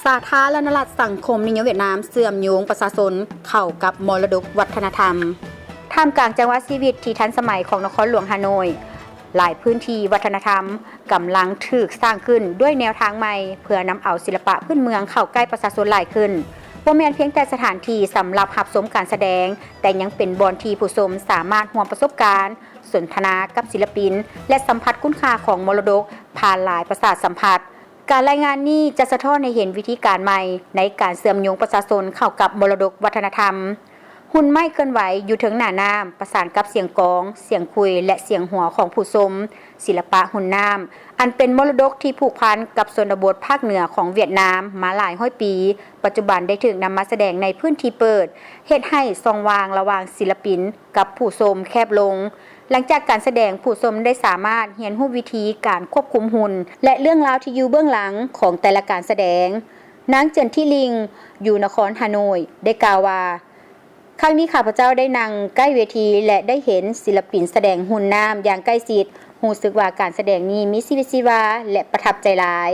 ສາທາລະນະລັດສັງຄົມນິຍົມຫວຽດນາມ ເຊື່ອມໂຍງປະຊາຊົນເຂົ້າກັບມໍລະດົກວັດທະນະທຳ. ທ່າມກາງຈັງຫວະຊີວິດທີ່ທັນສະໄໝຂອງນະຄອນຫຼວງຮ່າໂນ້ຍ, ຫຼາຍພື້ນທີ່ວັດທະນະທຳກຳລັງຖືກສ້າງຂຶ້ນດ້ວຍແນວທາງໃໝ່ ເພື່ອນຳເອົາສິລະປະພື້ນເມືອງເຂົ້າໃກ້ປະຊາຊົນຫຼາຍຂຶ້ນ. ບໍ່ແມ່ນພຽງແຕ່ສະຖານທີ່ສຳລັບຮັບຊົມການສະແດງ, ແຕ່ຍັງເປັນບ່ອນທີ່ຜູ້ຊົມສາມາດຮ່ວມປະສົບການ, ສົນທະນາກັບສິລະປິນ ແລະ ສຳຜັດຄຸນຄ່າຂອງມໍລະດົກຜ່ານຫຼາຍປະສາດສຳຜັດ. ການລາຍງານນີ້ຈະສະທ້ອນໃຫ້ເຫັນວິທີການໃໝ່ໃນການເຊື່ອມໂຍງປະຊາຊົນເຂົ້າກັບມໍລະດົກວັດທະນະທຳ. ຫຸ່ນໄມ້ເຄື່ອນໄຫວຢູ່ເທິງໜ້ານ້ຳ ປະສານກັບສຽງກອງ, ສຽງຂຸ່ຍ ແລະ ສຽງຫົວຂອງຜູ້ຊົມ. ສິລະປະຫຸ່ນນ້ຳ ອັນເປັນມໍລະດົກທີ່ຜູກພັນກັບຊົນນະບົດພາກເໜືອຂອງຫວຽດນາມມາຫຼາຍຮ້ອຍປີ, ປັດຈຸບັນໄດ້ຖືກນຳມາສະແດງໃນພື້ນທີ່ເປີດ, ເຮັດໃຫ້ຊ່ອງວ່າງລະຫວ່າງສິລະປິນກັບຜູ້ຊົມແຄບລົງ. ຫຼັງຈາກການສະແດງ, ຜູ້ຊົມໄດ້ສາມາດຮຽນຮູ້ວິທີການຄວບຄຸມຫຸ່ນ ແລະ ເລື່ອງລາວທີ່ຢູ່ເບື້ອງຫຼັງຂອງແຕ່ລະການສະແດງ. ນາງ ເຈີນທິລິງ ຢູ່ນະຄອນຮ່າໂນ້ຍ ໄດ້ກ່າວວ່າ, ຄັ້ງນີ້ຂ້າພະເຈົ້າໄດ້ນັ່ງໃກ້ເວທີ ແລະ ໄດ້ເຫັນສິລະປິນສະແດງຫຸ່ນນ້ຳຢ່າງໃກ້ຊິດ, ຮູ້ສຶກວ່າການສະແດງນີ້ມີຊີວິດຊີວາ ແລະ ປະທັບໃຈຫຼາຍ.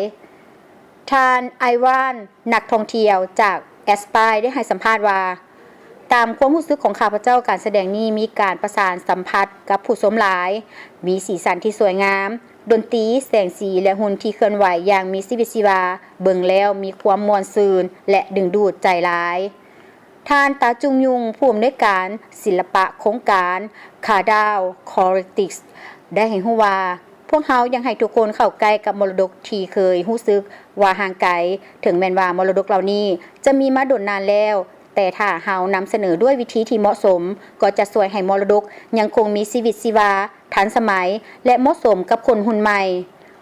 ທ່ານ ໄອວານ ນັກທ່ອງທ່ຽວຈາກແອັດສະປາຍ ໄດ້ໃຫ້ສຳພາດວ່າ, ຕາມຄວາມຮູ້ສຶກຂອງຂ້າພະເຈົ້າ, ການສະແດງນີ້ມີການປະສານສຳພັດກັບຜູ້ຊົມຫຼາຍ, ມີສີສັນທີ່ສວຍງາມ, ດົນຕີ, ແສງສີ ແລະ ຫຸ່ນທີ່ເຄື່ອນໄຫວຢ່າງມີຊີວິດຊີວາ, ເບິ່ງແລ້ວມີຄວາມມ່ວນຊື່ນ ແລະ ດຶງດູດໃຈຫຼາຍ. ທ່ານ ຕາ ຈຸງຍຸງ ຜູ້ອຳນວຍການສິລະປະໂຄງການ ຄາດາວ ຄໍເລັກຕິກ ໄດ້ໃຫ້ຮູ້ວ່າ, ພວກເຮົາຢາກໃຫ້ທຸກຄົນເຂົ້າໃກ້ກັບມໍລະດົກທີ່ເຄີຍຮູ້ສຶກວ່າຫ່າງໄກ. ເຖິງແມ່ນວ່າມໍລະດົກເຫຼົ່ານີ້ຈະມີມາດົນນານແລ້ວ, ແຕ່ຖ້າເຮົານຳສະເໜີດ້ວຍວິທີທີ່ເໝາະສົມ, ກໍຈະຊ່ວຍໃຫ້ມໍລະດົກຍັງຄົງມີຊີວິດຊີວາ, ທັນສະໄໝ ແລະ ເໝາະສົມກັບຄົນຮຸ່ນໃໝ່.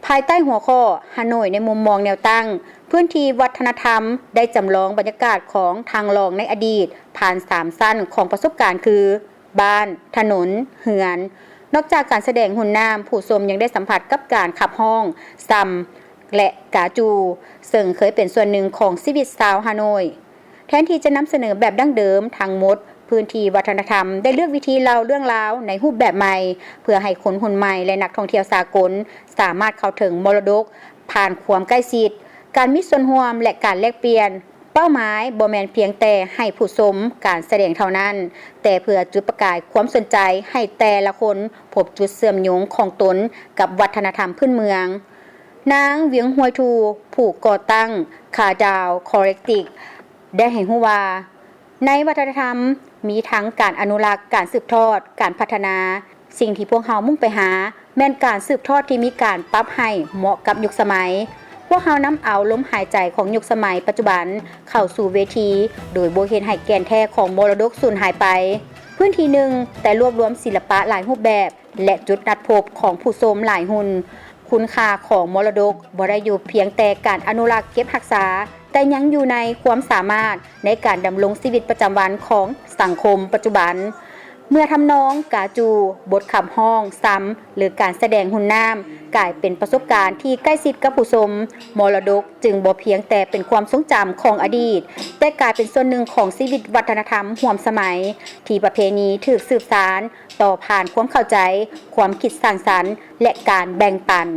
ພາຍໃຕ້ຫົວຂໍ້ ຮ່າໂນ້ຍໃນມຸມມອງແນວຕັ້ງ, ພື້ນທີ່ວັດທະນະທຳ ໄດ້ຈຳລອງບັນຍາກາດຂອງທາງລອງໃນອະດີດ ຜ່ານສາມຊັ້ນຂອງປະສົບການຄື ບ້ານ, ຖະໜົນ, ເຮືອນ. ນອກຈາກການສະແດງຫຸ່ນນ້ຳ, ຜູ້ຊົມຍັງໄດ້ສຳຜັດກັບການຂັບຮ້ອງ, ຊຳ ແລະ ກາຈູ່, ເຊິ່ງເຄີຍເປັນສ່ວນໜຶ່ງຂອງຊີວິດຊາວຮ່າໂນ້ຍ. ແທນທີ່ຈະນຳສະເໜີແບບດັ້ງເດີມທັງໝົດ, ພື້ນທີ່ວັດທະນະທຳໄດ້ເລືອກວິທີເລົ່າເລື່ອງລາວໃນຮູບແບບໃໝ່, ເພື່ອໃຫ້ຄົນຮຸ່ນໃໝ່ ແລະ ນັກທ່ອງທ່ຽວສາກົນສາມາດເຂົ້າເຖິງມໍລະດົກຜ່ານຄວາມໃກ້ຊິດ, ການມີສ່ວນຮ່ວມ ແລະ ການແລກປ່ຽນ. ເປົ້າໝາຍບໍ່ແມ່ນພຽງແຕ່ໃຫ້ຜູ້ຊົມການສະແດງເທົ່ານັ້ນ, ແຕ່ເພື່ອຈຸດປະກາຍຄວາມສົນໃຈໃຫ້ແຕ່ລະຄົນພົບຈຸດເຊື່ອມໂຍງຂອງຕົນກັບວັດທະນະທຳພື້ນເມືອງ. ນາງ ວຽງ ຮວຍທູ, ຜູ້ກໍ່ຕັ້ງ ຄາດາວ ຄໍເລັກຕິກ ໄດ້ໃຫ້ຮູ້ວ່າ, ໃນວັດທະນະທຳມີທັງການອະນຸລັກ, ການສືບທອດ, ການພັດທະນາ. ສິ່ງທີ່ພວກເຮົາມຸ່ງໄປຫາແມ່ນການສືບທອດທີ່ມີການປັບໃຫ້ເໝາະກັບຍຸກສະໄໝ. ພວກເຮົານຳເອົາລົມຫາຍໃຈຂອງຍຸກສະໄໝປັດຈຸບັນເຂົ້າສູ່ເວທີ, ໂດຍບໍ່ເຮັດໃຫ້ແກ່ນແທ້ຂອງມໍລະດົກສູນຫາຍໄປ. ພື້ນທີ່ໜຶ່ງ, ແຕ່ລວບລວມສິລະປະຫຼາຍຮູບແບບ ແລະ ຈຸດນັດພົບຂອງຜູ້ຊົມຫຼາຍຮຸ່ນ. ຄຸນຄ່າຂອງມໍລະດົກບໍ່ໄດ້ຢູ່ພຽງແຕ່ການອະນຸລັກເກັບຮັກສາ, ແຕ່ຍັງຢູ່ໃນຄວາມສາມາດໃນການດຳລົງຊີວິດປະຈຳວັນຂອງສັງຄົມປັດຈຸບັນ. ເມື່ອທຳນອງ, ກາຈູ່, ບົດຂັບຮ້ອງ, ຊຳ ຫຼື ການສະແດງຫຸ່ນນ້ຳ ກາຍເປັນປະສົບການທີ່ໃກ້ຊິດກັບຜູ້ຊົມ, ມໍລະດົກຈຶ່ງບໍ່ພຽງແຕ່ເປັນຄວາມຊົງຈຳຂອງອະດີດ, ແຕ່ກາຍເປັນສ່ວນໜຶ່ງຂອງຊີວິດວັດທະນະທຳຮ່ວມສະໄໝ ທີ່ປະເພນີຖືກສືບສານ ຕໍ່ຜ່ານຄວາມເຂົ້າໃຈ, ຄວາມຄິດສ້າງສັນ ແລະ ການແບ່ງປັນ.